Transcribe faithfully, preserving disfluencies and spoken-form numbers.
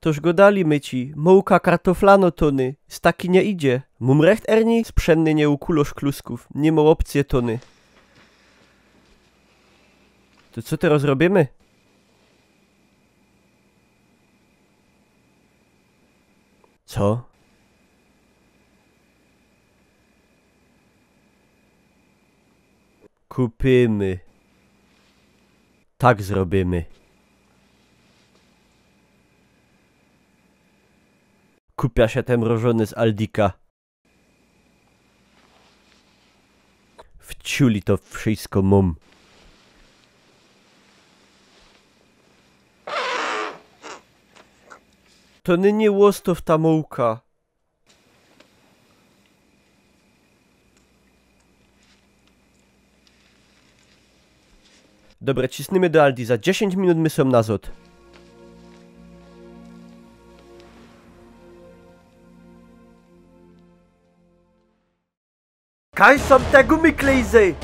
Toż godali my ci, mołka kartoflano tony, z taki niy idzie. Mōm recht, Ernie? Sprzenny niy ukulŏsz kluskōw, niy mo ôpcje tony. To co teroz robiymy? Co? Kupiymy. Tak zrobiymy. Kupia sie te mrożōne z Aldika. W ciuli to wszysko mōm. To niy, niy ôstŏw ta mołka. Dobra, cisnymy do Aldi. Za dziesiyńć minut my sōm nazŏd. Kaj sōm te gumy klejzy?